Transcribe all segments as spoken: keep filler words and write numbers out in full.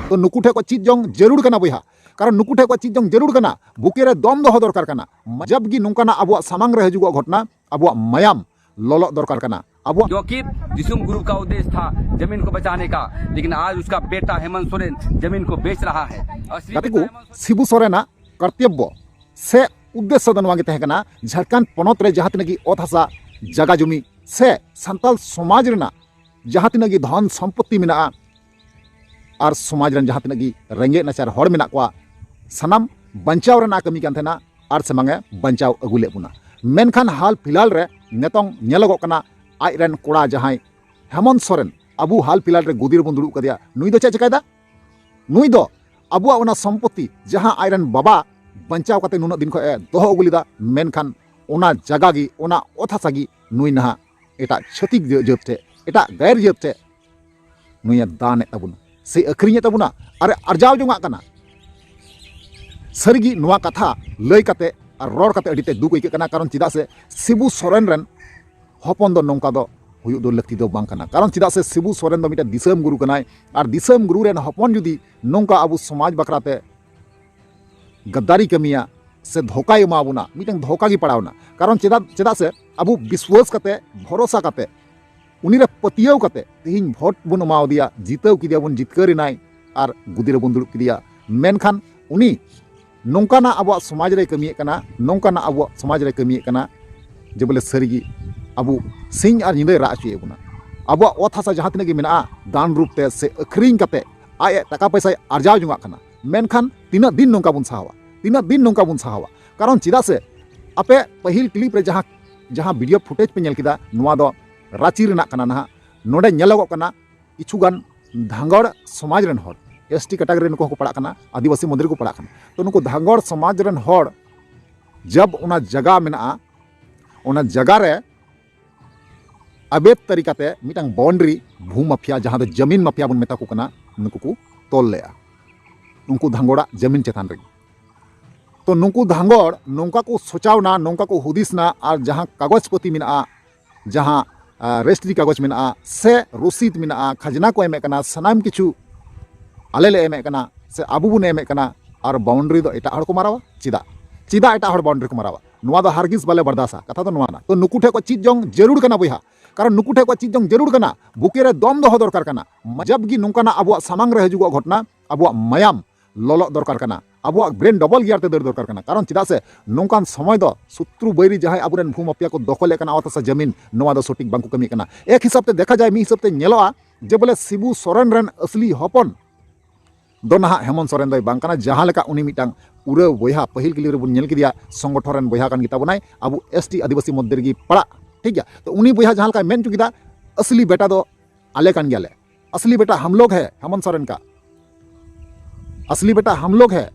ᱛᱚ ᱱᱩᱠᱩ ᱴᱷᱮᱱ ᱠᱚ ᱪᱮᱫ ᱡᱚᱝ ᱡᱟᱹᱨᱩᱲ ᱠᱟᱱᱟ ᱵᱚᱭᱦᱟ, ᱠᱟᱨᱚᱱ ᱱᱩᱠᱩ ᱴᱷᱮᱱ ᱠᱚ ᱪᱮᱫ ᱡᱚᱝ ᱡᱟᱹᱨᱩᱲ ᱠᱟᱱᱟ, ᱵᱩᱠᱮ ᱨᱮ ᱫᱚᱢ ᱫᱚᱦᱚ ᱫᱚᱨᱠᱟᱨ ᱠᱟᱱᱟ᱾ ᱡᱟᱵ ᱜᱮ ᱱᱚᱝᱠᱟᱱᱟᱜ ᱟᱵᱚᱣᱟᱜ ᱥᱟᱢᱟᱝ ᱨᱮ ᱦᱤᱡᱩᱜᱚᱜ ᱜᱷᱚᱴᱚᱱᱟ ᱟᱵᱚᱣᱟᱜ ᱢᱟᱭᱟᱢ ᱞᱚᱞᱚᱜ ᱫᱚᱨᱠᱟᱨ ᱠᱟᱱᱟ᱾ ᱟᱵᱚᱣᱟᱜ ᱡᱚᱠᱤ ᱫᱤᱥᱚᱢ ᱜᱩᱨᱩ ᱠᱟ ᱩᱫᱮᱥ ᱛᱷᱟ ᱡᱟᱢᱤᱱ ᱠᱚ ᱵᱟᱪᱟᱱᱮ ᱠᱟ, ᱞᱮᱠᱤᱱ ᱟᱡ ᱩᱥᱠᱟ ᱵᱮᱴᱟ ᱦᱮᱢᱚᱱᱛ ᱥᱚᱨᱮᱱ ᱡᱟᱢᱤᱱ ᱠᱚ ᱵᱮᱪ ᱨᱟᱦᱟ ᱦᱮ᱾ ᱜᱟᱛᱮ ᱠᱚ, ᱥᱤᱵᱩ ᱥᱚᱨᱮᱱᱟᱜ ᱠᱚᱨᱛᱚᱵᱵᱚ ᱥᱮ ᱩᱫᱽᱫᱮᱥᱥᱚ ᱫᱚ ᱱᱚᱣᱟ ᱜᱮ ᱛᱟᱦᱮᱸ ᱠᱟᱱᱟ, ᱡᱷᱟᱲᱠᱷᱚᱸᱰ ᱯᱚᱱᱚᱛ ᱨᱮ ᱡᱟᱦᱟᱸ ᱛᱤᱱᱟᱹᱜ ᱜᱮ ᱚᱛ ᱦᱟᱥᱟ, ᱡᱟᱜᱟ ᱡᱚᱢᱤ ᱥᱮ ᱥᱟᱱᱛᱟᱞ ᱥᱚᱢᱟᱡᱽ ᱨᱮᱱᱟᱜ ᱡᱟᱦᱟᱸ ᱛᱤᱱᱟᱹᱜ ᱜᱮ ᱫᱷᱚᱱ ᱥᱚᱢᱯᱚᱛᱤ ᱢᱮᱱᱟᱜᱼᱟ ᱟᱨ ᱥᱚᱢᱟᱡᱽ ᱨᱮᱱ ᱡᱟᱦᱟᱸ ᱛᱤᱱᱟᱹᱜ ᱜᱮ ᱨᱮᱸᱜᱮᱡ ᱱᱟᱪᱟᱨ ᱦᱚᱲ ᱢᱮᱱᱟᱜ ᱠᱚᱣᱟ, ᱥᱟᱱᱟᱢ ᱵᱟᱧᱪᱟᱣ ᱨᱮᱱᱟᱜ ᱠᱟᱹᱢᱤ ᱠᱟᱱ ᱛᱟᱦᱮᱱᱟ ᱟᱨ ᱥᱟᱢᱟᱝ ᱮ ᱵᱟᱧᱪᱟᱣ ᱟᱹᱜᱩ ᱞᱮᱫ ᱵᱚᱱᱟ᱾ ᱢᱮᱱᱠᱷᱟᱱ ᱦᱟᱞ ᱯᱷᱤᱞᱦᱟᱞ ᱨᱮ ᱱᱤᱛᱚᱝ ᱧᱮᱞᱚᱜᱚᱜ ᱠᱟᱱᱟ, ᱟᱡ ᱨᱮᱱ ᱠᱚᱲᱟ ᱡᱟᱦᱟᱸᱭ ᱦᱮᱢᱚᱱᱛ ᱥᱚᱨᱮᱱ, ᱟᱵᱚ ᱦᱟᱞ ᱯᱷᱤᱞᱦᱟᱞ ᱨᱮ ᱜᱚᱫᱤ ᱨᱮᱵᱚᱱ ᱫᱩᱲᱩᱵ ᱠᱟᱫᱮᱭᱟ, ᱱᱩᱭ ᱫᱚ ᱪᱮᱫ ᱪᱮᱠᱟᱭᱮᱫᱟ? ᱱᱩᱭ ᱫᱚ ᱟᱵᱚᱣᱟᱜ ᱚᱱᱟ ᱥᱚᱢᱯᱚᱛᱤ, ᱡᱟᱦᱟᱸ ᱟᱡ ᱨᱮᱱ ᱵᱟᱵᱟ ᱵᱟᱧᱪᱟᱣ ᱠᱟᱛᱮ ᱱᱩᱱᱟᱹᱜ ᱫᱤᱱ ᱠᱷᱚᱱ ᱮ ᱫᱚᱦᱚ ᱟᱹᱜᱩ ᱞᱮᱫᱟ, ᱢᱮᱱᱠᱷᱟᱱ ᱚᱱᱟ ᱡᱟᱭᱜᱟ ᱜᱮ, ᱚᱱᱟ ᱚᱛ ᱦᱟᱥᱟ ᱜᱮ ᱱᱩᱭ ᱱᱟᱦᱟᱜ ᱮᱴᱟᱜ ᱪᱷᱟᱹᱛᱤᱠ ᱡᱟᱹ-, ᱡᱟᱹᱛ ᱴᱷᱮᱱ, ᱮᱴᱟᱜ ᱜᱟᱭᱨ ᱡᱟᱹᱛ ᱴᱷᱮᱱ ᱱᱩᱭᱮ ᱫᱟᱱᱮᱫ ᱛᱟᱵᱚᱱᱟ ᱥᱮ ᱟᱹᱠᱷᱨᱤᱧᱮᱫ ᱛᱟᱵᱚᱱᱟ ᱟᱨ ᱟᱨᱡᱟᱣ ᱡᱚᱝᱟᱜ ᱠᱟᱱᱟ᱾ ᱥᱟᱹᱨᱤᱜᱮ ᱱᱚᱣᱟ ᱠᱟᱛᱷᱟ ᱞᱟᱹᱭ ᱠᱟᱛᱮ ᱟᱨ ᱨᱚᱲ ᱠᱟᱛᱮ ᱟᱹᱰᱤ ᱛᱮᱫ ᱫᱩᱠ ᱟᱹᱭᱠᱟᱹᱜ ᱠᱟᱱᱟ, ᱠᱟᱨᱚᱱ ᱪᱮᱫᱟᱜ ᱥᱮ ᱥᱤᱵᱩ ᱥᱚᱨᱮᱱ ᱨᱮᱱ ᱦᱚᱯᱚᱱ ᱫᱚ ᱱᱚᱝᱠᱟ ᱫᱚ ᱦᱩᱭᱩᱜ ᱫᱚ ᱞᱟᱹᱠᱛᱤ ᱫᱚ ᱵᱟᱝ ᱠᱟᱱᱟ᱾ ᱠᱟᱨᱚᱱ ᱪᱮᱫᱟᱜ ᱥᱮ ᱥᱤᱵᱩ ᱥᱚᱨᱮᱱ ᱫᱚ ᱢᱤᱫᱴᱮᱱ ᱫᱤᱥᱚᱢ ᱜᱩᱨᱩ ᱠᱟᱱᱟᱭ, ᱟᱨ ᱫᱤᱥᱚᱢ ᱜᱩᱨᱩ ᱨᱮᱱ ᱦᱚᱯᱚᱱ ᱡᱩᱫᱤ ᱱᱚᱝᱠᱟ ᱟᱵᱚ ᱥᱚᱢᱟᱡᱽ ᱵᱟᱠᱷᱨᱟ ᱛᱮ ᱜᱟᱫᱫᱟᱨᱤ ᱠᱟᱹᱢᱤᱭᱟ ᱥᱮ ᱫᱷᱳᱠᱟᱭ ᱮᱢᱟ ᱵᱚᱱᱟ, ᱢᱤᱫᱴᱟᱝ ᱫᱷᱳᱠᱟ ᱜᱮ ᱯᱟᱲᱟᱣᱱᱟ᱾ ᱠᱟᱨᱚᱱ ᱪᱮᱫᱟᱜ, ᱪᱮᱫᱟᱜ ᱥᱮ ᱟᱵᱚ ᱵᱤᱥᱣᱟᱹᱥ ᱠᱟᱛᱮ, ᱵᱷᱚᱨᱚᱥᱟ ᱠᱟᱛᱮ, ᱩᱱᱤ ᱨᱮ ᱯᱟᱹᱛᱭᱟᱹᱣ ᱠᱟᱛᱮ ᱛᱮᱦᱮᱧ ᱵᱷᱳᱴ ᱵᱚᱱ ᱮᱢᱟᱣᱟᱫᱮᱭᱟ, ᱡᱤᱛᱟᱹᱣ ᱠᱮᱫᱮᱭᱟᱵᱚᱱ, ᱡᱤᱛᱠᱟᱹᱨ ᱮᱱᱟᱭ ᱟᱨ ᱜᱚᱫᱤ ᱨᱮᱵᱚᱱ ᱫᱩᱲᱩᱵ ᱠᱮᱫᱮᱭᱟ᱾ ᱢᱮᱱᱠᱷᱟᱱ ᱩᱱᱤ ᱱᱚᱝᱠᱟᱱᱟᱜ ᱟᱵᱚᱣᱟᱜ ᱥᱚᱢᱟᱡᱽ ᱨᱮᱭ ᱠᱟᱹᱢᱤᱭᱮᱫ ᱠᱟᱱᱟ, ᱱᱚᱝᱠᱟᱱᱟᱜ ᱟᱵᱚᱣᱟᱜ ᱥᱚᱢᱟᱡᱽ ᱨᱮᱭ ᱠᱟᱹᱢᱤᱭᱮᱫ ᱠᱟᱱᱟ ᱡᱮ ᱵᱚᱞᱮ ᱥᱟᱹᱨᱤᱜᱮ ᱟᱵᱚ ᱥᱤᱧ ᱟᱨ ᱧᱤᱫᱟᱹᱭ ᱨᱟᱜ ᱦᱚᱪᱚᱭᱮᱫ ᱵᱚᱱᱟ᱾ ᱟᱵᱚᱣᱟᱜ ᱚᱛ ᱦᱟᱥᱟ ᱡᱟᱦᱟᱸ ᱛᱤᱱᱟᱹᱜ ᱜᱮ ᱢᱮᱱᱟᱜᱼᱟ, ᱫᱟᱱ ᱨᱩᱯ ᱛᱮ ᱥᱮ ᱟᱹᱠᱷᱨᱤᱧ ᱠᱟᱛᱮ ᱟᱡ ᱟᱡ ᱴᱟᱠᱟ ᱯᱚᱭᱥᱟᱭ ᱟᱨᱡᱟᱣ ᱡᱚᱝᱟᱜ ᱠᱟᱱᱟ᱾ ᱢᱮᱱᱠᱷᱟᱱ ᱛᱤᱱᱟᱹᱜ ᱫᱤᱱ ᱱᱚᱝᱠᱟ ᱵᱚᱱ ᱥᱟᱦᱟᱣᱟ? ᱛᱤᱱᱟᱹᱜ ᱫᱤᱱ ᱱᱚᱝᱠᱟ ᱵᱚᱱ ᱥᱟᱦᱟᱣᱟ? ᱠᱟᱨᱚᱱ ᱪᱮᱫᱟᱜ ᱥᱮ ᱟᱯᱮ ᱯᱟᱹᱦᱤᱞ ᱠᱞᱤᱯ ᱨᱮ ᱡᱟᱦᱟᱸ, ᱡᱟᱦᱟᱸ ᱵᱷᱤᱰᱤᱭᱳ ᱯᱷᱩᱴᱮᱡᱽ ᱯᱮ ᱧᱮᱞ ᱠᱮᱫᱟ, ᱱᱚᱣᱟ ᱫᱚ ᱨᱟᱸᱪᱤ ᱨᱮᱱᱟᱜ ᱠᱟᱱᱟ᱾ ᱱᱟᱦᱟᱜ ᱱᱚᱰᱮ ᱧᱮᱞᱚᱜᱚᱜ ᱠᱟᱱᱟ ᱠᱤᱪᱷᱩ ᱜᱟᱱ ᱫᱷᱟᱸᱜᱚᱲ ᱥᱚᱢᱟᱡᱽ ᱨᱮᱱ ᱦᱚᱲ, ᱮᱥ ᱴᱤ ᱠᱮᱴᱟᱜᱚᱨᱤ ᱨᱮ ᱱᱩᱠᱩ ᱦᱚᱸᱠᱚ ᱯᱟᱲᱟᱜ ᱠᱟᱱᱟ, ᱟᱹᱫᱤᱵᱟᱹᱥᱤ ᱢᱚᱫᱽᱫᱷᱮ ᱨᱮᱠᱚ ᱯᱟᱲᱟᱜ ᱠᱟᱱᱟ᱾ ᱛᱚ ᱱᱩᱠᱩ ᱫᱷᱟᱸᱜᱚᱲ ᱥᱚᱢᱟᱡᱽ ᱨᱮᱱ ᱦᱚᱲ ᱡᱟᱵ ᱚᱱᱟ ᱡᱟᱭᱜᱟ ᱢᱮᱱᱟᱜᱼᱟ, ᱚᱱᱟ ᱡᱟᱭᱜᱟ ᱨᱮ ᱟᱵᱮᱫ ᱛᱟᱹᱨᱤᱠᱟᱛᱮ ᱢᱤᱫᱴᱟᱝ ᱵᱟᱣᱩᱱᱰᱟᱨᱤ, ᱵᱷᱩ ᱢᱟᱯᱷᱤᱭᱟ, ᱡᱟᱦᱟᱸ ᱫᱚ ᱡᱟᱢᱤᱱ ᱢᱟᱯᱷᱤᱭᱟ ᱵᱚᱱ ᱢᱮᱛᱟ ᱠᱚ ᱠᱟᱱᱟ, ᱱᱩᱠᱩ ᱠᱚ ᱛᱚᱞ ᱞᱮᱜᱼᱟ ᱩᱱᱠᱩ ᱫᱷᱟᱸᱜᱚᱲᱟᱜ ᱡᱟᱢᱤᱱ ᱪᱮᱛᱟᱱ ᱨᱮᱜᱮ᱾ ᱛᱚ ᱱᱩᱠᱩ ᱫᱷᱟᱸᱜᱚᱲ ᱱᱚᱝᱠᱟ ᱠᱚ ᱥᱚᱪᱟᱣᱱᱟ, ᱱᱚᱝᱠᱟ ᱠᱚ ᱦᱩᱫᱤᱥ ᱱᱟ, ᱟᱨ ᱡᱟᱦᱟᱸ ᱠᱟᱜᱚᱡᱽ ᱯᱟᱹᱛᱤ ᱢᱮᱱᱟᱜᱼᱟ, ᱡᱟᱦᱟᱸ ᱨᱮᱡᱤᱥᱴᱨᱤ ᱠᱟᱜᱚᱡᱽ ᱢᱮᱱᱟᱜᱼᱟ ᱥᱮ ᱨᱚᱥᱤᱫ ᱢᱮᱱᱟᱜᱼᱟ, ᱠᱷᱟᱡᱽᱱᱟ ᱠᱚ ᱮᱢᱮᱫ ᱠᱟᱱᱟ, ᱥᱟᱱᱟᱢ ᱠᱤᱪᱷᱩ ᱟᱞᱮ ᱞᱮ ᱮᱢᱮᱫ ᱠᱟᱱᱟ ᱥᱮ ᱟᱵᱚ ᱵᱚᱱ ᱮᱢᱮᱫ ᱠᱟᱱᱟ, ᱟᱨ ᱵᱟᱣᱩᱱᱰᱟᱨᱤ ᱫᱚ ᱮᱴᱟᱜ ᱦᱚᱲ ᱠᱚ ᱢᱟᱨᱟᱣᱟ᱾ ᱪᱮᱫᱟᱜ? ᱪᱮᱫᱟᱜ ᱮᱴᱟᱜ ᱦᱚᱲ ᱵᱟᱣᱩᱱᱰᱟᱨᱤ ᱠᱚ ᱢᱟᱨᱟᱣᱟ? ᱱᱚᱣᱟ ᱫᱚ ᱦᱟᱨᱜᱤᱥ ᱵᱟᱞᱮ ᱵᱟᱨᱫᱟᱥᱟ᱾ ᱠᱟᱛᱷᱟ ᱫᱚ ᱱᱚᱣᱟ ᱠᱟᱱᱟ᱾ ᱛᱚ ᱱᱩᱠᱩ ᱴᱷᱮᱱ ᱠᱚ ᱪᱮᱫ ᱡᱚᱝ ᱡᱟᱹᱨᱩᱲ ᱠᱟᱱᱟ ᱵᱚᱭᱦᱟ, ᱠᱟᱨᱚᱱ ᱱᱩᱠᱩ ᱴᱷᱮᱱ ᱠᱚ ᱪᱮᱫ ᱡᱚᱝ ᱡᱟᱹᱨᱩᱲ ᱠᱟᱱᱟ᱾ ᱵᱩᱠᱮ ᱨᱮ ᱫᱚᱢ ᱫᱚᱦᱚ ᱫᱚᱨᱠᱟᱨ ᱠᱟᱱᱟ᱾ ᱡᱟᱵ ᱜᱮ ᱱᱚᱝᱠᱟᱱᱟᱜ ᱟᱵᱚᱣᱟᱜ ᱥᱟᱢᱟᱝ ᱨᱮ ᱦᱤᱡᱩᱜᱚᱜ ᱜᱷᱚᱴᱚᱱᱟ, ᱟᱵᱚᱣᱟᱜ ᱢᱟᱭᱟᱢ ᱞᱚᱞᱚᱜ ᱫᱚᱨᱠᱟᱨ ᱠᱟᱱᱟ, ᱟᱵᱚᱣᱟᱜ ᱵᱨᱮᱱ ᱰᱚᱵᱚᱞ ᱜᱤᱭᱟᱨ ᱛᱮ ᱫᱟᱹᱲ ᱫᱚᱨᱠᱟᱨ ᱠᱟᱱᱟ᱾ ᱠᱟᱨᱚᱱ ᱪᱮᱫᱟᱜ ᱥᱮ ᱱᱚᱝᱠᱟᱱ ᱥᱚᱢᱚᱭ ᱫᱚ ᱥᱚᱛᱨᱩ ᱵᱟᱹᱭᱨᱤ ᱡᱟᱦᱟᱸᱭ ᱟᱵᱚᱨᱮᱱ ᱵᱷᱩ ᱢᱟᱯᱤᱭᱟ ᱠᱚ ᱫᱚᱠᱷᱚᱞᱮᱫ ᱠᱟᱱᱟ ᱚᱛ ᱦᱟᱥᱟ ᱡᱟᱹᱢᱤᱱ, ᱱᱚᱣᱟ ᱫᱚ ᱥᱚᱴᱷᱤᱠ ᱵᱟᱝᱠᱚ ᱠᱟᱹᱢᱤᱭᱮᱫ ᱠᱟᱱᱟ᱾ ᱮᱠ ᱦᱤᱥᱟᱹᱵ ᱛᱮ ᱫᱮᱠᱷᱟ ᱡᱟᱭ, ᱢᱤᱫ ᱦᱤᱥᱟᱹᱵ ᱛᱮ ᱧᱮᱞᱚᱜᱼᱟ ᱡᱮ ᱵᱚᱞᱮ ᱥᱤᱵᱩ ᱥᱚᱨᱮᱱ ᱨᱮᱱ ᱟᱹᱥᱞᱤ ᱦᱚᱯᱚᱱ ᱫᱚ ᱱᱟᱦᱟᱜ ᱦᱮᱢᱚᱱᱛ ᱥᱚᱨᱮᱱ ᱫᱚᱭ ᱵᱟᱝ ᱠᱟᱱᱟ᱾ ᱡᱟᱦᱟᱸ ᱞᱮᱠᱟ ᱩᱱᱤ ᱢᱤᱫᱴᱟᱝ ᱩᱨᱟᱹᱣ ᱵᱚᱭᱦᱟ, ᱯᱟᱹᱦᱤᱞ ᱠᱞᱤᱯ ᱨᱮᱵᱚᱱ ᱧᱮᱞ ᱠᱮᱫᱮᱭᱟ, ᱥᱚᱝᱜᱚᱴᱷᱚᱱ ᱨᱮᱱ ᱵᱚᱭᱦᱟ ᱠᱟᱱ ᱜᱮᱛᱟ ᱵᱚᱱᱟᱭ, ᱟᱵᱚ ᱮᱥ ᱴᱤ ᱟᱹᱫᱤᱵᱟᱹᱥᱤ ᱢᱚᱫᱽᱫᱷᱮ ᱨᱮᱜᱮ ᱯᱟᱲᱟᱜ, ᱴᱷᱤᱠ ᱜᱮᱭᱟ᱾ ᱛᱚ ᱩᱱᱤ ᱵᱚᱭᱦᱟ ᱡᱟᱦᱟᱸ ᱞᱮᱠᱟᱭ ᱢᱮᱱ ᱦᱚᱪᱚ ᱠᱮᱫᱟ, ᱟᱹᱥᱞᱤ ᱵᱮᱴᱟ ᱫᱚ ᱟᱞᱮ ᱠᱟᱱ ᱜᱮᱭᱟᱞᱮ, ᱟᱥᱞᱤ ᱵᱮᱴᱟ ᱦᱟᱢ ᱞᱳᱜ ᱦᱮ ᱦᱮᱢᱚᱱᱛ ᱥᱚᱨᱮᱱ ᱠᱟ, ᱟᱥᱞᱤ ᱵᱮᱴᱟ ᱦᱟᱢ ᱞᱳᱜ ᱦᱮ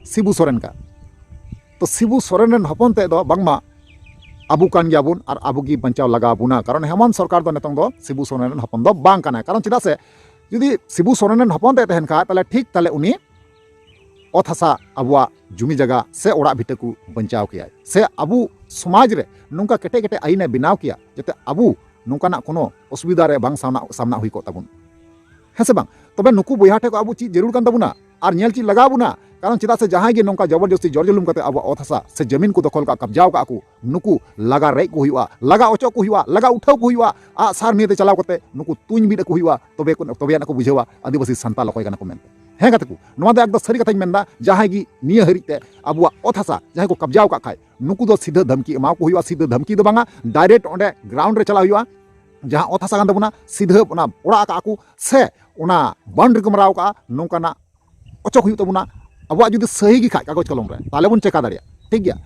ᱥᱤᱵᱩ ᱥᱚᱨᱮᱱ ᱠᱟ᱾ ᱛᱚ ᱥᱤᱵᱩ ᱥᱚᱨᱮᱱ ᱨᱮᱱ ᱦᱚᱯᱚᱱ ᱛᱮᱫ ᱫᱚ ᱵᱟᱝᱢᱟ ᱟᱵᱚ ᱠᱟᱱ ᱜᱮᱭᱟᱵᱚᱱ ᱟᱨ ᱟᱵᱚ ᱜᱮ ᱵᱟᱧᱪᱟᱣ ᱞᱟᱜᱟᱣ ᱵᱚᱱᱟ᱾ ᱠᱟᱨᱚᱱ ᱦᱮᱢᱚᱱᱛ ᱥᱚᱨᱠᱟᱨ ᱫᱚ ᱱᱤᱛᱚᱝ ᱫᱚ ᱥᱤᱵᱩ ᱥᱚᱨᱮᱱ ᱨᱮᱱ ᱦᱚᱯᱚᱱ ᱫᱚ ᱵᱟᱝ ᱠᱟᱱᱟᱭ᱾ ᱠᱟᱨᱚᱱ ᱪᱮᱫᱟᱜ ᱥᱮ ᱡᱩᱫᱤ ᱥᱤᱵᱩ ᱥᱚᱨᱮᱱ ᱨᱮᱱ ᱦᱚᱯᱚᱱ ᱛᱮᱫ ᱛᱟᱦᱮᱱ ᱠᱷᱟᱡ, ᱛᱟᱦᱚᱞᱮ ᱴᱷᱤᱠ ᱛᱟᱦᱚᱞᱮ ᱩᱱᱤ ᱚᱛ ᱦᱟᱥᱟ, ᱟᱵᱚᱣᱟᱜ ᱡᱩᱢᱤ ᱡᱟᱭᱜᱟ ᱥᱮ ᱚᱲᱟᱜ ᱵᱷᱤᱴᱟᱹ ᱠᱚ ᱵᱟᱧᱪᱟᱣ ᱠᱮᱭᱟᱭ, ᱥᱮ ᱟᱵᱚ ᱥᱚᱢᱟᱡᱽ ᱨᱮ ᱱᱚᱝᱠᱟ ᱠᱮᱴᱮᱡ ᱠᱮᱴᱮᱡ ᱟᱹᱭᱤᱱ ᱮ ᱵᱮᱱᱟᱣ ᱠᱮᱭᱟ, ᱡᱟᱛᱮ ᱟᱵᱚ ᱱᱚᱝᱠᱟᱱᱟᱜ ᱠᱳᱱᱳ ᱚᱥᱩᱵᱤᱫᱷᱟ ᱨᱮ ᱵᱟᱝ ᱥᱟᱢᱱᱟ, ᱥᱟᱢᱱᱟ ᱦᱩᱭ ᱠᱚᱜ ᱛᱟᱵᱚᱱ, ᱦᱮᱸ ᱥᱮ ᱵᱟᱝ? ᱛᱚᱵᱮ ᱱᱩᱠᱩ ᱵᱚᱭᱦᱟ ᱴᱷᱮᱱ ᱠᱷᱚᱱ ᱟᱵᱚ ᱪᱮᱫ ᱡᱟᱹᱨᱩᱲ ᱠᱟᱱ ᱛᱟᱵᱚᱱᱟ ᱟᱨ ᱧᱮᱞ ᱪᱮᱫ ᱞᱟᱜᱟᱣ ᱵᱚᱱᱟ? ᱠᱟᱨᱚᱱ ᱪᱮᱫᱟᱜ ᱥᱮ ᱡᱟᱦᱟᱸᱭ ᱜᱮ ᱱᱚᱝᱠᱟ ᱡᱚᱵᱚᱨᱡᱚᱥᱛᱤ ᱡᱚᱨ ᱡᱩᱞᱩᱢ ᱠᱟᱛᱮ ᱟᱵᱚᱣᱟᱜ ᱚᱛ ᱦᱟᱥᱟ ᱥᱮ ᱡᱟᱹᱢᱤᱱ ᱠᱚ ᱫᱚᱠᱷᱚᱞ ᱠᱟᱜ, ᱠᱟᱵᱡᱟᱣ ᱠᱟᱜ ᱠᱚ, ᱱᱩᱠᱩ ᱞᱟᱜᱟ ᱨᱮᱡ ᱠᱚ ᱦᱩᱭᱩᱜᱼᱟ, ᱞᱟᱜᱟ ᱚᱪᱚᱜ ᱠᱚ ᱦᱩᱭᱩᱜᱼᱟ, ᱞᱟᱜᱟ ᱩᱪᱷᱟᱹᱣ ᱠᱚ ᱦᱩᱭᱩᱜᱼᱟ, ᱟᱜ ᱥᱟᱨ ᱱᱤᱭᱟᱹᱛᱮ ᱪᱟᱞᱟᱣ ᱠᱟᱛᱮ ᱱᱩᱠᱩ ᱛᱩᱧ ᱵᱤᱫ ᱟᱠᱚ ᱦᱩᱭᱩᱜᱼᱟ᱾ ᱛᱚᱵᱮ ᱠᱚ, ᱛᱚᱵᱮ ᱟᱱᱟᱜ ᱠᱚ ᱵᱩᱡᱷᱟᱹᱣᱟ ᱟᱹᱫᱤᱵᱟᱹᱥᱤ ᱥᱟᱱᱛᱟᱞ ᱚᱠᱚᱭ ᱠᱟᱱᱟ ᱠᱚ ᱢᱮᱱᱛᱮ᱾ ᱦᱮᱸ ᱜᱟᱛᱮ ᱠᱚ, ᱱᱚᱣᱟ ᱫᱚ ᱮᱠᱫᱚᱢ ᱥᱟᱹᱨᱤ ᱠᱟᱛᱷᱟᱧ ᱢᱮᱱᱫᱟ᱾ ᱡᱟᱦᱟᱸᱭ ᱜᱮ ᱱᱤᱭᱟᱹ ᱦᱟᱹᱨᱤᱡ ᱛᱮ ᱟᱵᱚᱣᱟᱜ ᱚᱛ ᱦᱟᱥᱟ ᱡᱟᱦᱟᱸᱭ ᱠᱚ ᱠᱟᱵᱡᱟᱣ ᱠᱟᱜ ᱠᱷᱟᱡ, ᱱᱩᱠᱩ ᱫᱚ ᱥᱤᱫᱷᱟᱹ ᱫᱷᱟᱢᱠᱤ ᱮᱢᱟ ᱠᱚ ᱦᱩᱭᱩᱜᱼᱟ᱾ ᱥᱤᱫᱷᱟᱹ ᱫᱷᱟᱢᱠᱤ ᱫᱚ ᱵᱟᱝᱟ, ᱰᱟᱭᱨᱮᱠᱴ ᱚᱸᱰᱮ ᱜᱨᱟᱣᱩᱱᱰ ᱨᱮ ᱪᱟᱞᱟᱣ ᱦᱩᱭᱩᱜᱼᱟ᱾ ᱡᱟᱦᱟᱸ ᱚᱛ ᱦᱟᱥᱟ ᱠᱟᱱ ᱛᱟᱵᱚᱱᱟ, ᱥᱤᱫᱷᱟᱹ ᱚᱱᱟ ᱚᱲᱟᱜ ᱟᱠᱟᱜ ᱠᱚ ᱥᱮ ᱚᱱᱟ ᱵᱟᱣᱩᱱᱰᱟᱨᱤ ᱠᱚ ᱢᱟᱨᱟᱣ ᱠᱟᱜᱼᱟ, ᱱᱚᱝᱠᱟᱱᱟᱜ ᱚᱪᱚᱜ ᱦᱩᱭᱩᱜ ᱛᱟᱵᱚᱱᱟ᱾ ᱟᱵᱚᱣᱟᱜ ᱡᱩᱫᱤ ᱥᱟᱹᱦᱤ ᱜᱮ ᱠᱷᱟᱡ ᱠᱟᱜᱚᱡᱽ ᱠᱚᱞᱚᱢ ᱨᱮ, ᱛᱟᱦᱚᱞᱮ ᱵᱚᱱ ᱪᱮᱠᱟ ᱫᱟᱲᱮᱭᱟᱜᱼᱟ, ᱴᱷᱤᱠ ᱜᱮᱭᱟ᱾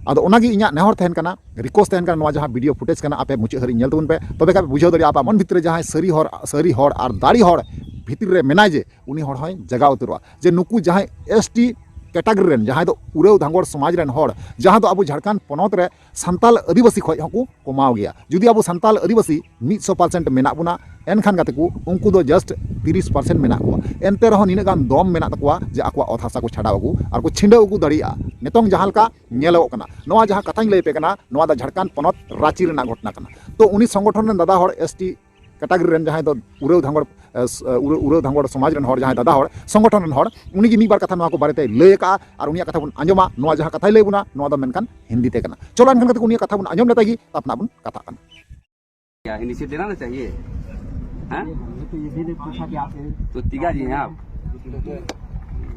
ᱟᱫᱚ ᱚᱱᱟᱜᱮ ᱤᱧᱟᱹᱜ ᱱᱮᱦᱚᱨ ᱛᱟᱦᱮᱱ ᱠᱟᱱᱟ, ᱨᱤᱠᱣᱮᱥᱴ ᱛᱟᱦᱮᱱ ᱠᱟᱱᱟ, ᱱᱚᱣᱟ ᱡᱟᱦᱟᱸ ᱵᱷᱤᱰᱤᱭᱳ ᱯᱷᱩᱴᱮᱡᱽ ᱠᱟᱱᱟ, ᱟᱯᱮ ᱢᱩᱪᱟᱹᱫ ᱦᱟᱹᱨᱤᱡ ᱧᱮᱞ ᱛᱟᱵᱚᱱ ᱯᱮ, ᱛᱚᱵᱮ ᱠᱷᱟᱡ ᱯᱮ ᱵᱩᱡᱷᱟᱹᱣ ᱫᱟᱲᱮᱭᱟᱜᱼᱟ ᱟᱯᱮ ᱢᱚᱱ ᱵᱷᱤᱛᱨᱤ ᱨᱮ ᱡᱟᱦᱟᱸᱭ ᱥᱟᱹᱨᱤ ᱦᱚᱲ, ᱥᱟᱹᱨᱤ ᱦᱚᱲ ᱟᱨ ᱫᱟᱲᱮ ᱦᱚᱲ ᱵᱷᱤᱛᱤᱨ ᱨᱮ ᱢᱮᱱᱟᱭ ᱡᱮ, ᱩᱱᱤ ᱦᱚᱲ ᱦᱚᱸᱭ ᱡᱟᱜᱟᱣ ᱩᱛᱟᱹᱨᱚᱜᱼᱟ᱾ ᱡᱮ ᱱᱩᱠᱩ ᱡᱟᱦᱟᱸᱭ ᱮᱥ ᱴᱤ ᱠᱮᱴᱟᱜᱚᱨᱤ ᱨᱮᱱ, ᱡᱟᱦᱟᱸᱭ ᱫᱚ ᱩᱨᱟᱹᱣ ᱫᱷᱟᱸᱜᱚᱲ ᱥᱚᱢᱟᱡᱽ ᱨᱮᱱ ᱦᱚᱲ, ᱡᱟᱦᱟᱸ ᱫᱚ ᱟᱵᱚ ᱡᱷᱟᱲᱠᱷᱚᱸᱰ ᱯᱚᱱᱚᱛ ᱨᱮ ᱥᱟᱱᱛᱟᱞ ᱟᱹᱫᱤᱵᱟᱹᱥᱤ ᱠᱷᱚᱱ ᱦᱚᱸᱠᱚ ᱠᱚᱢᱟᱣ ᱜᱮᱭᱟ᱾ ᱡᱩᱫᱤ ᱟᱵᱚ ᱥᱟᱱᱛᱟᱞ ᱟᱹᱫᱤᱵᱟᱹᱥᱤ ᱢᱤᱫ ᱥᱚ ᱯᱟᱨᱥᱮᱱᱴ ᱢᱮᱱᱟᱜ ᱵᱚᱱᱟ, ᱮᱱᱠᱷᱟᱱ ᱜᱟᱛᱮ ᱠᱚ, ᱩᱱᱠᱩ ᱫᱚ ᱡᱟᱥᱴ ᱛᱤᱨᱤᱥ ᱯᱟᱨᱥᱮᱱᱴ ᱢᱮᱱᱟᱜ ᱠᱚᱣᱟ᱾ ᱮᱱᱛᱮ ᱨᱮᱦᱚᱸ ᱱᱤᱱᱟᱹᱜ ᱜᱟᱱ ᱫᱚᱢ ᱢᱮᱱᱟᱜ ᱛᱟᱠᱚᱣᱟ ᱡᱮ ᱟᱠᱚᱣᱟᱜ ᱚᱛ ᱦᱟᱥᱟ ᱠᱚ ᱪᱷᱟᱰᱟᱣ ᱟᱹᱜᱩ ᱟᱨ ᱠᱚ ᱪᱷᱤᱰᱟᱹᱣ ᱟᱹᱜᱩ ᱫᱟᱲᱮᱭᱟᱜᱼᱟ᱾ ᱱᱤᱛᱚᱝ ᱡᱟᱦᱟᱸ ᱞᱮᱠᱟ ᱧᱮᱞᱚᱜᱚᱜ ᱠᱟᱱᱟ, ᱱᱚᱣᱟ ᱡᱟᱦᱟᱸ ᱠᱟᱛᱷᱟᱧ ᱞᱟᱹᱭ ᱟᱯᱮ ᱠᱟᱱᱟ, ᱱᱚᱣᱟ ᱫᱚ ᱡᱷᱟᱲᱠᱷᱚᱸᱰ ᱯᱚᱱᱚᱛ ᱨᱟᱸᱪᱤ ᱨᱮᱱᱟᱜ ᱜᱷᱚᱴᱚᱱᱟ ᱠᱟᱱᱟ᱾ ᱛᱚ, ᱩᱱᱤ ᱥᱚᱝᱜᱚᱴᱷᱚᱱ ᱨᱮᱱ ᱫᱟᱫᱟ ᱦᱚᱲ, ᱮᱥ ᱴᱤ ᱠᱮᱴᱟᱜᱚᱨᱤ ᱨᱮᱱ ᱡᱟᱦᱟᱸᱭ ᱫᱚ ᱩᱨᱟᱹᱣ ᱫᱷᱟᱸᱜᱚᱲ, ᱮ, ᱥ-, ᱮ, ᱩᱨᱟᱹᱣ, ᱩᱨᱟᱹᱣ ᱫᱷᱟᱸᱜᱚᱲ ᱥᱚᱢᱟᱡᱽ ᱨᱮᱱ ᱦᱚᱲ, ᱡᱟᱦᱟᱸᱭ ᱫᱟᱫᱟ ᱦᱚᱲ, ᱥᱚᱝᱜᱚᱴᱷᱚᱱ ᱨᱮᱱ ᱦᱚᱲ, ᱩᱱᱤ ᱜᱮ ᱢᱤᱫ ᱵᱟᱨ ᱠᱟᱛᱷᱟ ᱱᱚᱣᱟ ᱠᱚ ᱵᱟᱨᱮᱛᱮ ᱞᱟᱹᱭ ᱟᱠᱟᱫᱼᱟ ᱟᱨ ᱩᱱᱤᱭᱟᱜ ᱠᱟᱛᱷᱟ ᱵᱚᱱ ᱟᱸᱡᱚᱢᱟ᱾ ᱱᱚᱣᱟ ᱡᱟᱦᱟᱸ ᱠᱟᱛᱷᱟᱭ ᱞᱟᱹᱭ ᱵᱚᱱᱟ, ᱱᱚᱣᱟ ᱫᱚ ᱢᱮᱱᱠᱷᱟᱱ ᱦᱤᱱᱫᱤ ᱛᱮ ᱠᱟᱱᱟ᱾ ᱪᱚᱞᱚ ᱮᱱᱠᱷᱟᱱ ᱜᱟᱛᱮ ᱠᱚ, ᱩᱱᱤᱭᱟᱜ ᱠᱟᱛᱷᱟ ᱵᱚᱱ ᱟᱸᱡᱚᱢ ᱞᱮᱛᱟᱭ ᱜᱮ, ᱛᱟᱨᱯᱚᱨ ᱱᱟᱜ ᱵᱚᱱ ᱠᱟᱛᱷᱟᱜ ᱠᱟᱱᱟ᱾ क्या इनिशिएटिव लेना चाहिए? हैं? ये तो ये भी नहीं पूछा कि आप तो तिगारी हैं आप,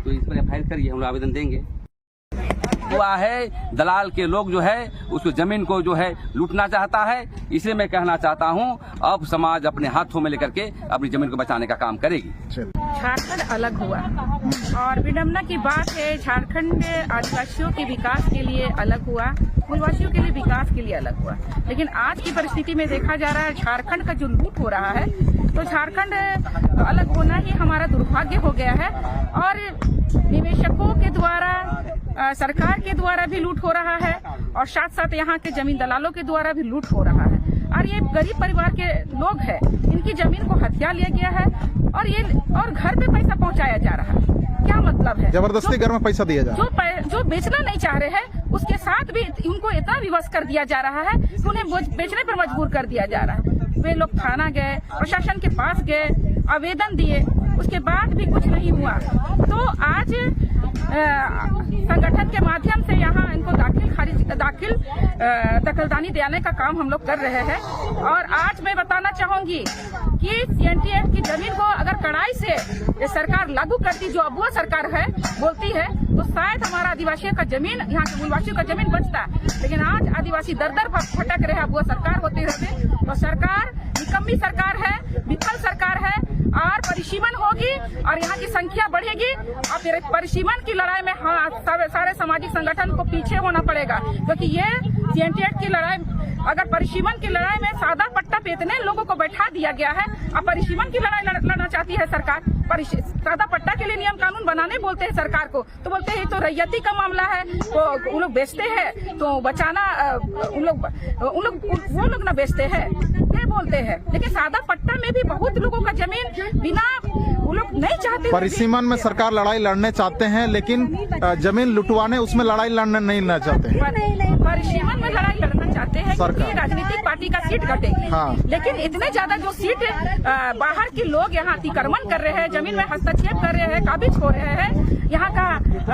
तो इस पर एफ आई आर करिए, हम लोग आवेदन देंगे। हुआ है, दलाल के लोग जो है उसको जमीन को जो है लूटना चाहता है। इसलिए मैं कहना चाहता हूँ, अब समाज अपने हाथों में लेकर के अपनी जमीन को बचाने का काम करेगी। झारखंड अलग हुआ और विडम्बना की बात है, झारखंड आदिवासियों के विकास के लिए अलग हुआ, मूलवासियों के लिए विकास के लिए अलग हुआ। लेकिन आज की परिस्थिति में देखा जा रहा है, झारखंड का जो लूट हो रहा है, तो झारखंड अलग होना ही हमारा दुर्भाग्य हो गया है। और निवेशकों के द्वारा, अ, सरकार के द्वारा भी लूट हो रहा है और साथ साथ यहाँ के जमीन दलालों के द्वारा भी लूट हो रहा है। और ये गरीब परिवार के लोग हैं, इनकी जमीन को हथिया लिया गया है और ये, और घर पे पैसा पहुंचाया जा रहा है। क्या मतलब है? जबरदस्ती जो, घर में पैसा दिया जा रहा जो है। पै-, जो बेचना नहीं चाह रहे हैं, उसके साथ भी उनको इतना विवश कर दिया जा रहा है कि उन्हें बोझ-, बेचने पर मजबूर कर दिया जा रहा है। वे लोग थाना गए, प्रशासन के पास गए, आवेदन दिए, उसके बाद भी कुछ नहीं हुआ। तो आज, अ, संगठन के माध्यम से यहाँ इनको दाखिल खारिज, दाखिल, अ, दखलदानी दिलाने का काम हम लोग कर रहे हैं। और आज मैं बताना चाहूंगी कि सी एन टी एक्ट की जमीन को अगर कड़ाई से ये सरकार लागू करती, जो अब वो सरकार है, बोलती है, तो शायद हमारा आदिवासियों का जमीन, यहाँ के मूलवासियों का जमीन बचता। लेकिन आज आदिवासी दर दर भट-, भटक रहे हैं, अब वो सरकार होते होते। तो सरकार निकम्मी सरकार है, विफल सरकार है और परिसीमन होगी और यहाँ की संख्या बढ़ेगी। और फिर परिसीमन की लड़ाई में, हाँ, सारे, सारे सामाजिक संगठन को पीछे होना पड़ेगा, क्योंकि ये सी एन टी एक्ट की लड़ाई, अगर परिसीमन की लड़ाई में सादा पट्टा पे इतने लोगों को बैठा दिया गया है, अब परिसीमन की लड़ाई लड़-, लड़ना चाहती है सरकार, परिश- सादा पट्टा के लिए नियम कानून बनाने बोलते हैं सरकार को, तो बोलते हैं ये तो रैयती का मामला है, वो उन लोग बेचते हैं तो बचाना, अ, उन लोग, उन लोग, वो लोग ना बेचते हैं, ये बोलते हैं। लेकिन सादा पट्टा में भी बहुत लोगों का जमीन बिना, वो लोग नहीं चाहते हुए भी परिसीमन में बेचते हैं। सरकार लड़ाई लड़ने चाहते हैं, लेकिन, अ, जमीन लुटवाने, उसमें लड़ाई लड़ने नहीं, ना चाहते हैं। पर-, परिसीमन में लड़ाई लड़ना चाहते हैं, क्योंकि सरकार। राजनीतिक पार्टी का सीट घटे। हाँ। लेकिन इतने ज्यादा जो सीट, अ, बाहर के लोग यहाँ अतिक्रमण कर रहे हैं, जमीन में हस्तक्षेप कर रहे हैं, काबिज हो रहे हैं, यहाँ का,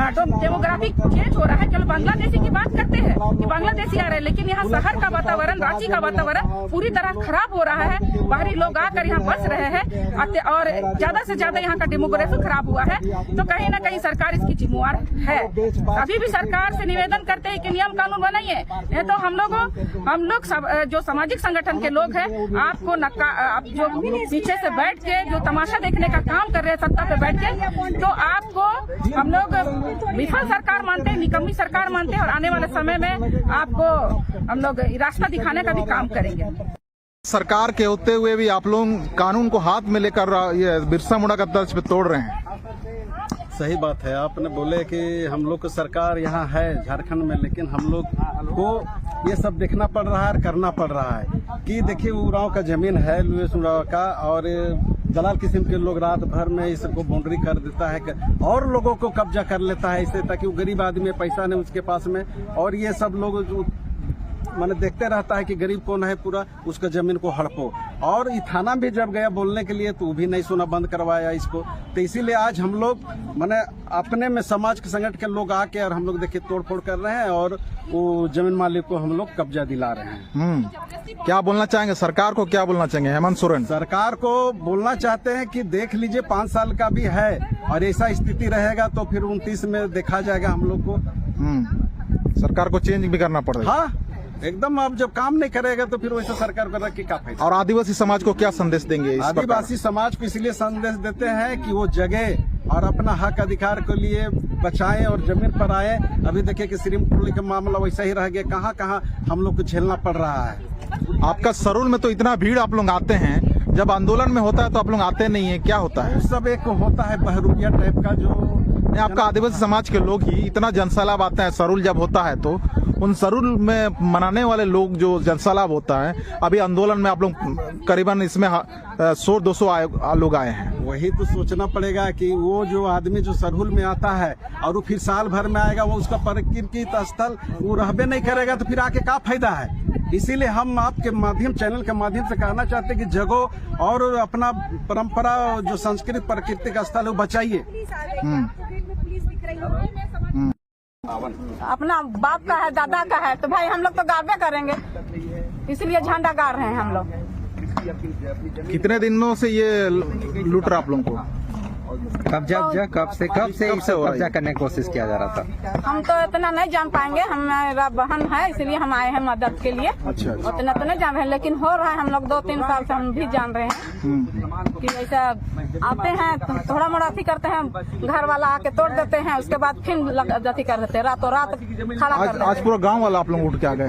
अ, जो डेमोग्राफिक चेंज हो रहा है। चलो, बांग्लादेशी की बात करते हैं कि बांग्लादेशी आ रहे हैं, लेकिन यहाँ शहर का वातावरण, रांची का वातावरण पूरी तरह खराब हो रहा है। बाहरी लोग आकर यहाँ बस रहे हैं, अत्य-, और ज्यादा से ज्यादा यहाँ का डेमोग्राफी खराब हुआ है, तो कहीं ना कहीं सरकार इसकी जिम्मेवार है। अभी भी सरकार से निवेदन करते हैं कि नियम कानून बनाइए, नहीं तो हम लोग, हम लोग सब, अ, जो सामाजिक संगठन के लोग हैं, आपको नका-, अ, आप जो पीछे से बैठ के जो तमाशा देखने का काम कर रहे हैं सत्ता पे बैठ के, तो आपको हम लोग विफल सरकार मानते हैं, निकम्मी सरकार मानते हैं, और आने वाले समय में आपको हम लोग रास्ता दिखाने का भी काम करेंगे। सरकार के होते हुए भी आप लोग कानून को हाथ में लेकर रा-, ये बिरसा मुंडा का तर्ज पे तोड़ रहे हैं। सही बात है, आपने बोले कि हम लोग की सरकार यहाँ है झारखंड में, लेकिन हम लोग को ये सब देखना पड़ रहा है और करना पड़ रहा है कि देखिए, उरांव का जमीन है, लुएस उरांव का, और जलाल किस्म के लोग रात भर में इसको बाउंड्री कर देता है, और लोगों को कब्जा कर लेता है इससे, ताकि वो गरीब आदमी है, पैसा नहीं उसके पास में, और ये सब लोग जो, माने, देखते रहता है कि गरीब कौन है, पूरा उसका जमीन को हड़पो। और ये थाना भी जब गया बोलने के लिए, तो वो भी नहीं सुना, बंद करवाया इसको। तो इसीलिए आज हम लोग, माने, अपने में समाज के संगठन के लोग आके और हम लोग, देखिए, तोड़फोड़ कर रहे हैं और वो जमीन मालिक को हम लोग कब्जा दिला रहे हैं। हम्म, क्या बोलना चाहेंगे सरकार को, क्या बोलना चाहेंगे हेमंत सोरेन? सरकार को बोलना चाहते हैं कि देख लीजिए, पाँच साल का भी है और ऐसा स्थिति रहेगा तो फिर उनतीस में देखा जाएगा हम लोग को। हम्म, सरकार को चेंज भी करना पड़ेगा। हाँ, एकदम। अब जब काम नहीं करेगा तो फिर वैसे सरकार को रख के क्या फायदा? और आदिवासी समाज को क्या संदेश देंगे इस प्रकार? आदिवासी समाज को इसलिए संदेश देते हैं कि वो जगे और अपना हक अधिकार के लिए बचाएं और जमीन पर आए। अभी देखिए कि सिरिमपुर का मामला वैसा ही रह गया, कहाँ कहाँ हम लोग को झेलना पड़ रहा है। आपका सरूल में तो इतना भीड़ आप लोग आते हैं, जब आंदोलन में होता है तो आप लोग आते नहीं है, क्या होता है? वो सब एक होता है बहरूपिया टाइप का जो नहीं, आपका आदिवासी समाज के लोग ही इतना जनसैलाब आता है, सरहुल जब होता है तो उन सरहुल में मनाने वाले लोग जो जनसैलाब होता है, अभी आंदोलन में आप लोग करीबन इसमें हा- अ, सौ दो सौ आए, आ, लोग आए हैं। वही तो सोचना पड़ेगा कि वो जो आदमी जो सरहुल में आता है और वो फिर साल भर में आएगा, वो उसका प्रकृति स्थल वो रहबे नहीं करेगा, तो फिर आके क्या फायदा है? इसीलिए हम आपके माध्यम, चैनल के माध्यम से कहना चाहते हैं कि जगो और अपना परंपरा, जो संस्कृत प्राकृतिक स्थल है, वो बचाइए। हम्म। हम्म। अपना बाप का है, दादा का है, तो भाई हम लोग तो गाड़बे करेंगे, इसलिए झंडा गाड़ रहे हैं हम लोग। कितने दिनों से ये लूट रहा आप लोगों को? कब्जा, कब्जा कब से, कब से, कब से हो रहा है? कब्जा करने की कोशिश किया जा रहा था? हम तो इतना नहीं जान पाएंगे, हमारा बहन है, इसलिए हम आए हैं मदद के लिए। अच्छा, अच्छा। उतना तो नहीं जान रहे हैं, लेकिन हो रहा है, हम लोग दो तीन साल से हम भी जान रहे हैं हम्म। कि ऐसा आते हैं तो थोड़ा मोड़ा अथी करते हैं, घर वाला आके तोड़ देते हैं, उसके बाद फिर लग- अथी कर देते हैं, रातों रात खड़ा कर आज, देते आज हैं। पूरा गांव वाला आप लोग उठ के आ गए?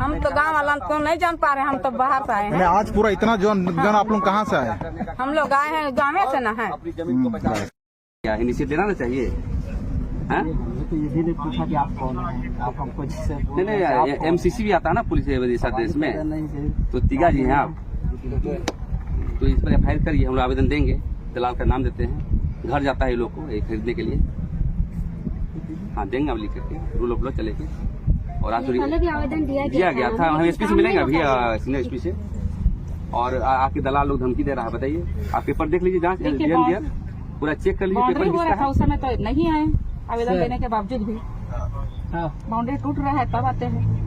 हम तो गांव वाला को नहीं जान पा रहे हैं, हम तो बाहर से आए मैंने हैं। आज पूरा इतना जन, जन आप लोग कहाँ से आए? हम लोग आए हैं गाँव से ना है। हम्म। क्या इनिशिएटिव लेना ना चाहिए? हैं? ये तो ये भी नहीं पूछा कि आप कौन हैं, आप हमको जिससे बोल नहीं नहीं रहे हैं कि आप यार, कौन एमसीसी भी आता है ना पुलिस ये साथ देश हैं। में। नहीं, नहीं। तो तीगा जी हैं आप। तो इस पर एफआईआर करिए, हम लोग आवेदन देंगे, दलाल का नाम देते हैं, घर जाता है ये लोग को ये खरीदने के लिए। हाँ, देंगे हम लिख करके, रूल ऑफ लॉ चलेगी। और आज पहले भी आवेदन दिया दिया गया था, हम एसपी से सामने मिलेंगे ही अभी होता है। एसपी से। और आ- आके दलाल लोग धमकी दे रहा है, बताइए, आप पेपर देख लीजिए, जांच देखिए, एनडीआर, पूरा चेक कर लीजिए, पेपर बाउंड्री हो रहा था किसका उस समय, तो नहीं आए आवेदन देने के बावजूद भी। बाउंड्री टूट रहा है, तब आते हैं।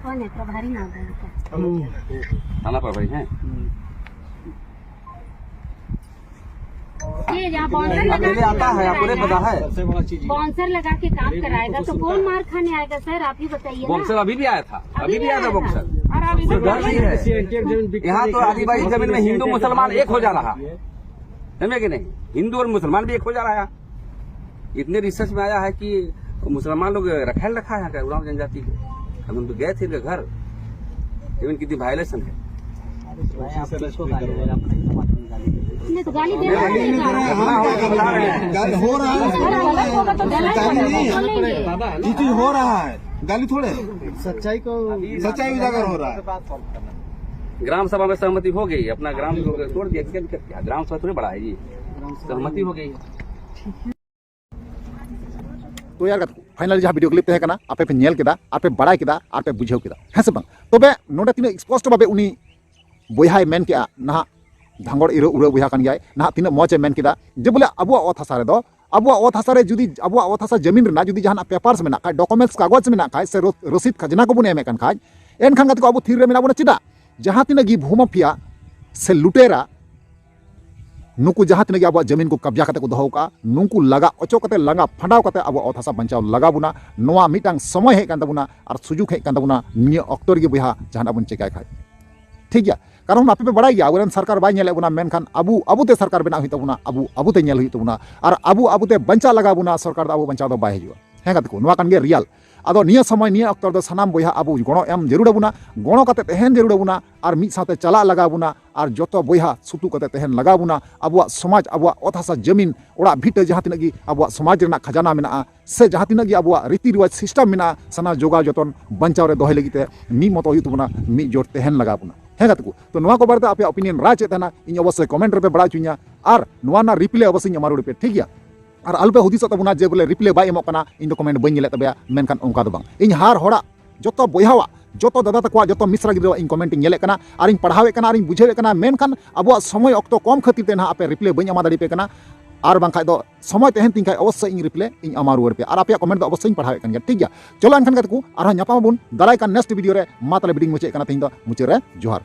कौन है प्रभारी नाम है उनका? है। थाना प्रभारी हैं। ये यहाँ बाउंसर लगा अकेले के आता काम है, आपको नहीं कराएगा। पता है? बाउंसर लगा के काम कराएगा तो कौन मार खाने आएगा सर, आप ही बताइए ना। बाउंसर अभी भी आया था, अभी भी आया था बाउंसर। और अभी तो डर नहीं है। यहाँ तो आदिवासी जमीन में हिंदू मुसलमान एक हो जा रहा है, समझे कि नहीं? हिंदू और मुसलमान भी एक हो जा रहा है। इतने रिसर्च में आया है कि मुसलमान लोग रखेल रखा है यहाँ का, उरांव जनजाति के। हम तो गए थे इनके घर, इवन कितनी वायलेशन है। इसमें तो गाली दे रहा है। गाली हो रहा है, उसको बोल रहे हैं। गाली नहीं है, बोलेंगे। ये चीज हो रहा है, गाली थोड़े है। सच्चाई को सच्चाई उजागर हो रहा है। ग्राम सभा में सहमति हो गई, अपना ग्राम को तोड़ दिया, क्या दिक्कत क्या? ग्राम सभा थोड़ी बड़ा है जी, सहमति हो गई। ᱛᱚ ᱭᱟᱨ ᱜᱟᱛᱮ ᱠᱚ, ᱯᱷᱟᱭᱱᱟᱞ ᱡᱟᱦᱟᱸ ᱵᱷᱤᱰᱤᱭᱳ ᱠᱞᱤᱯ ᱛᱟᱦᱮᱸ ᱠᱟᱱᱟ, ᱟᱯᱮ ᱯᱮ ᱧᱮᱞ ᱠᱮᱫᱟ, ᱟᱯᱮ ᱵᱟᱲᱟᱭ ᱠᱮᱫᱟ, ᱟᱨ ᱯᱮ ᱵᱩᱡᱷᱟᱹᱣ ᱠᱮᱫᱟ, ᱦᱮᱸ ᱥᱮ ᱵᱟᱝ? ᱛᱚᱵᱮ ᱱᱚᱰᱮ ᱛᱤᱱᱟᱹᱜ ᱥᱯᱚᱥᱴᱚ ᱵᱷᱟᱵᱮ ᱩᱱᱤ ᱵᱚᱭᱦᱟᱭ ᱢᱮᱱ ᱠᱮᱜᱼᱟ, ᱱᱟᱦᱟᱜ ᱫᱷᱟᱸᱜᱚᱲ ᱤᱨᱟᱹ ᱩᱨᱟᱹ ᱵᱚᱭᱦᱟ ᱠᱟᱱ ᱜᱮᱭᱟᱭ, ᱱᱟᱦᱟᱜ ᱛᱤᱱᱟᱹᱜ ᱢᱚᱡᱽ ᱮ ᱢᱮᱱ ᱠᱮᱫᱟ ᱡᱮ ᱵᱚᱞᱮ ᱟᱵᱚᱣᱟᱜ ᱚᱛ ᱦᱟᱥᱟ ᱨᱮᱫᱚ, ᱟᱵᱚᱣᱟᱜ ᱚᱛ ᱦᱟᱥᱟ ᱨᱮ ᱡᱩᱫᱤ ᱟᱵᱚᱣᱟᱜ ᱚᱛ ᱦᱟᱥᱟ ᱡᱟᱢᱤᱱ ᱨᱮᱱᱟᱜ ᱡᱩᱫᱤ ᱡᱟᱦᱟᱱᱟᱜ ᱯᱮᱯᱟᱨᱥ ᱢᱮᱱᱟᱜ ᱠᱷᱟᱡ, ᱰᱚᱠᱩᱢᱮᱱᱴᱥ ᱠᱟᱜᱚᱡᱽ ᱢᱮᱱᱟᱜ ᱠᱷᱟᱡ, ᱥᱮ ᱨᱚ-, ᱨᱚᱥᱤᱫ ᱠᱷᱟᱡᱽᱱᱟ ᱠᱚᱵᱚᱱ ᱮᱢᱮᱫ ᱠᱟᱱ ᱠᱷᱟᱡ, ᱮᱱᱠᱷᱟᱱ ᱜᱟᱛᱮ ᱠᱚ ᱟᱵᱚ ᱛᱷᱤᱨ ᱨᱮ ᱢᱮᱱᱟᱜ ᱵᱚᱱᱟ᱾ ᱪᱮᱫᱟᱜ? ᱡᱟᱦᱟᱸ ᱛᱤᱱᱟᱹᱜ ᱜᱮ ᱵᱷᱩ ᱢᱟᱯᱷᱤᱭᱟ ᱥᱮ ᱞᱩᱴᱮᱨᱟ ᱱᱩᱠᱩ ᱡᱟᱦᱟᱸ ᱛᱤᱱᱟᱹᱜ ᱜᱮ ᱟᱵᱚᱣᱟᱜ ᱡᱟᱹᱢᱤᱱ ᱠᱚ ᱠᱟᱵᱡᱟ ᱠᱟᱛᱮ ᱠᱚ ᱫᱚᱦᱚ ᱠᱟᱜᱼᱟ, ᱱᱩᱠᱩ ᱞᱟᱜᱟ ᱚᱪᱚ ᱠᱟᱛᱮ, ᱞᱟᱜᱟ ᱯᱷᱟᱰᱟᱣ ᱠᱟᱛᱮ ᱟᱵᱚᱣᱟᱜ ᱚᱛ ᱦᱟᱥᱟ ᱵᱟᱧᱪᱟᱣ ᱞᱟᱜᱟᱣ ᱵᱚᱱᱟ᱾ ᱱᱚᱣᱟ ᱢᱤᱫᱴᱟᱝ ᱥᱚᱢᱚᱭ ᱦᱮᱡ ᱠᱟᱱ ᱛᱟᱵᱚᱱᱟ ᱟᱨ ᱥᱩᱡᱩᱜᱽ ᱦᱮᱡ ᱠᱟᱱ ᱛᱟᱵᱚᱱᱟ ᱱᱤᱭᱟᱹ ᱚᱠᱛᱚ ᱨᱮᱜᱮ ᱵᱚᱭᱦᱟ ᱡᱟᱦᱟᱱᱟᱜ ᱵᱚᱱ ᱪᱮᱠᱟᱭ ᱠᱷᱟᱡ᱾ ᱴᱷᱤᱠ ᱜᱮᱭᱟ, ᱠᱟᱨᱚᱱ ᱟᱯᱮ ᱯᱮ ᱵᱟᱲᱟᱭ ᱜᱮᱭᱟ ᱟᱵᱚᱨᱮᱱ ᱥᱚᱨᱠᱟᱨ ᱵᱟᱭ ᱧᱮᱞᱮᱫ ᱵᱚᱱᱟ, ᱢᱮᱱᱠᱷᱟᱱ ᱟᱵᱚ, ᱟᱵᱚᱛᱮ ᱥᱚᱨᱠᱟᱨ ᱵᱮᱱᱟᱣ ᱦᱩᱭᱩᱜ ᱛᱟᱵᱚᱱᱟ, ᱟᱵᱚ, ᱟᱵᱚᱛᱮ ᱧᱮᱞ ᱦᱩᱭᱩᱜ ᱛᱟᱵᱚᱱᱟ ᱟᱨ ᱟᱵᱚ, ᱟᱵᱚᱛᱮ ᱵᱟᱧᱪᱟᱣ ᱞᱟᱜᱟᱣ ᱵᱚᱱᱟ᱾ ᱥᱚᱨᱠᱟᱨ ᱫᱚ ᱟᱵᱚ ᱵᱟᱧᱪᱟᱣ ᱫᱚ ᱵᱟᱭ ᱦᱤᱡᱩᱜᱼᱟ᱾ ᱦᱮᱸ ᱜᱟᱛᱮ ᱠᱚ, ᱱᱚᱣᱟ ᱠᱟᱱ ᱜᱮᱭᱟ ᱨᱤᱭᱟᱞ᱾ ᱟᱫᱚ ᱱᱤᱭᱟᱹ ᱥᱚᱢᱚᱭ, ᱱᱤᱭᱟᱹ ᱚᱠᱛᱚ ᱨᱮᱫᱚ ᱥᱟᱱᱟᱢ ᱵᱚᱭᱦᱟ ᱟᱵᱚ ᱜᱚᱲᱚ ᱮᱢ ᱡᱟᱹᱨᱩᱲ ᱟᱵᱚᱱᱟ, ᱜᱚᱲᱚ ᱠᱟᱛᱮ ᱛᱟᱦᱮᱱ ᱡᱟᱹᱨᱩᱲ ᱟᱵᱚᱱᱟ ᱟᱨ ᱢᱤᱫ ᱥᱟᱶᱛᱮ ᱪᱟᱞᱟᱜ ᱞᱟᱜᱟᱣ ᱵᱚᱱᱟ ᱟᱨ ᱡᱚᱛᱚ ᱵᱚᱭᱦᱟ ᱥᱩᱛᱩᱜ ᱠᱟᱛᱮ ᱛᱟᱦᱮᱱ ᱞᱟᱜᱟᱣ ᱵᱚᱱᱟ᱾ ᱟᱵᱚᱣᱟᱜ ᱥᱚᱢᱟᱡᱽ, ᱟᱵᱚᱣᱟᱜ ᱚᱛ ᱦᱟᱥᱟ ᱡᱟᱹᱢᱤᱱ, ᱚᱲᱟᱜ ᱵᱷᱤᱴᱟᱹ, ᱡᱟᱦᱟᱸ ᱛᱤᱱᱟᱹᱜ ᱜᱮ ᱟᱵᱚᱣᱟᱜ ᱥᱚᱢᱟᱡᱽ ᱨᱮᱱᱟᱜ ᱠᱷᱟᱡᱟᱱᱟ ᱢᱮᱱᱟᱜᱼᱟ ᱥᱮ ᱡᱟᱦᱟᱸ ᱛᱤᱱᱟᱹᱜ ᱜᱮ ᱟᱵᱚᱣᱟᱜ ᱨᱤᱛᱤ ᱨᱮᱣᱟᱡᱽ ᱥᱤᱥᱴᱮᱢ ᱢᱮᱱᱟᱜᱼᱟ, ᱥᱟᱱᱟᱢ ᱡᱚᱜᱟᱣ ᱡᱚᱛᱚᱱ ᱵᱟᱧᱪᱟᱣ ᱨᱮ ᱫᱚᱦᱚᱭ ᱞᱟᱹᱜᱤᱫ ᱛᱮ ᱢᱤᱫ ᱢᱚᱛᱚ ᱦᱩᱭᱩᱜ ᱛᱟᱵᱚᱱᱟ, ᱢᱤᱫ ᱡᱳᱴ ᱛᱟᱦᱮᱱ ᱞᱟᱜᱟᱣ ᱵᱚᱱᱟ᱾ ᱦᱮᱸ ᱜᱟᱛᱮ ᱠᱚ, ᱛᱚ ᱱᱚᱣᱟ ᱠᱚ ᱵᱟᱨᱮᱛᱮ ᱟᱯᱮᱭᱟᱜ ᱚᱯᱤᱱᱤᱭᱚᱱ ᱨᱟᱭ ᱪᱮᱫ ᱛᱟᱦᱮᱱᱟ, ᱤᱧ ᱚᱵᱚᱥᱥᱳᱭ ᱠᱚᱢᱮᱱᱴ ᱨᱮᱯᱮ ᱵᱟᱲᱟᱭ ᱦᱚᱪᱚᱧᱟ ᱟᱨ ᱱᱚᱣᱟ ᱨᱮᱱᱟᱜ ᱨᱤᱯᱞᱟᱭ ᱚᱵᱚᱥᱥᱳᱭ ᱤᱧ ᱮᱢᱟ ᱨᱩᱣᱟᱹᱲ ᱯᱮ, ᱴᱷᱤᱠ ᱜᱮᱭᱟ? ᱟᱨ ᱟᱞᱚᱯᱮ ᱦᱩᱫᱤᱥᱚᱜ ᱛᱟᱵᱚᱱᱟ ᱡᱮ ᱵᱚᱞᱮ ᱨᱤᱯᱞᱟᱭ ᱵᱟᱭ ᱮᱢᱚᱜ ᱠᱟᱱᱟ, ᱤᱧ ᱫᱚ ᱠᱚᱢᱮᱱᱴ ᱵᱟᱹᱧ ᱧᱮᱞᱮᱫ ᱛᱟᱯᱮᱭᱟ, ᱢᱮᱱᱠᱷᱟᱱ ᱚᱱᱠᱟ ᱫᱚ ᱵᱟᱝ᱾ ᱤᱧ ᱦᱟᱨ ᱦᱚᱲᱟᱜ, ᱡᱚᱛᱚ ᱵᱚᱭᱦᱟᱣᱟᱜ, ᱡᱚᱛᱚ ᱫᱟᱫᱟ ᱛᱟᱠᱚᱣᱟᱜ, ᱡᱚᱛᱚ ᱢᱤᱥᱨᱟ ᱜᱤᱫᱽᱨᱟᱹᱣᱟᱜ ᱤᱧ ᱠᱚᱢᱮᱱᱴ ᱤᱧ ᱧᱮᱞᱮᱫ ᱠᱟᱱᱟ ᱟᱨᱤᱧ ᱯᱟᱲᱦᱟᱣᱮᱫ ᱠᱟᱱᱟ ᱟᱨᱤᱧ ᱵᱩᱡᱷᱟᱹᱣᱮᱫ ᱠᱟᱱᱟ, ᱢᱮᱱᱠᱷᱟᱱ ᱟᱵᱚᱣᱟᱜ ᱥᱚᱢᱚᱭ ᱚᱠᱛᱚ ᱠᱚᱢ ᱠᱷᱟᱹᱛᱤᱨ ᱛᱮ ᱱᱟᱦᱟᱜ ᱟᱯᱮ ᱨᱤᱯᱞᱟᱭ ᱵᱟᱹᱧ ᱮᱢᱟ ᱫᱟᱲᱮᱭᱟᱯᱮ ᱠᱟᱱᱟ᱾ ᱟᱨ ᱵᱟᱝᱠᱷᱟᱡ ᱫᱚ ᱥᱚᱢᱚᱭ ᱛᱟᱦᱮᱱ ᱛᱤᱧ ᱠᱷᱟᱡ ᱚᱵᱚᱥᱥᱳᱭ ᱤᱧ ᱨᱤᱯᱞᱟᱭ ᱤᱧ ᱮᱢᱟ ᱨᱩᱣᱟᱹᱲ ᱯᱮᱭᱟ᱾ ᱟᱨ ᱟᱯᱮᱭᱟᱜ ᱠᱚᱢᱮᱱᱴ ᱫᱚ ᱚᱵᱚᱥᱥᱳᱭ ᱤᱧ ᱯᱟᱲᱦᱟᱣᱮᱫ ᱠᱟᱱ ᱜᱮᱭᱟ, ᱴᱷᱤᱠ ᱜᱮᱭᱟ? ᱪᱚᱞᱚ ᱮᱱᱠᱷᱟᱱ ᱜᱟᱛᱮ ᱠᱚ, ᱟᱨᱦᱚᱸ ᱧᱟᱯᱟᱢ ᱟᱵᱚᱱ ᱫᱟᱨᱟᱭ ᱠᱟᱱ ᱱᱮᱠᱥᱴ ᱵᱷᱤᱰᱤᱭᱳ ᱨᱮ᱾ ᱢᱟ ᱛᱟᱦᱞᱮ ᱵᱤᱰᱤᱝ ᱢᱩᱪᱟᱹᱫ ᱠᱟᱱᱟ ᱛᱮᱦᱮᱧ ᱫᱚ, ᱢᱩᱪᱟᱹᱫ ᱨᱮ ᱡᱚᱦᱟᱨ᱾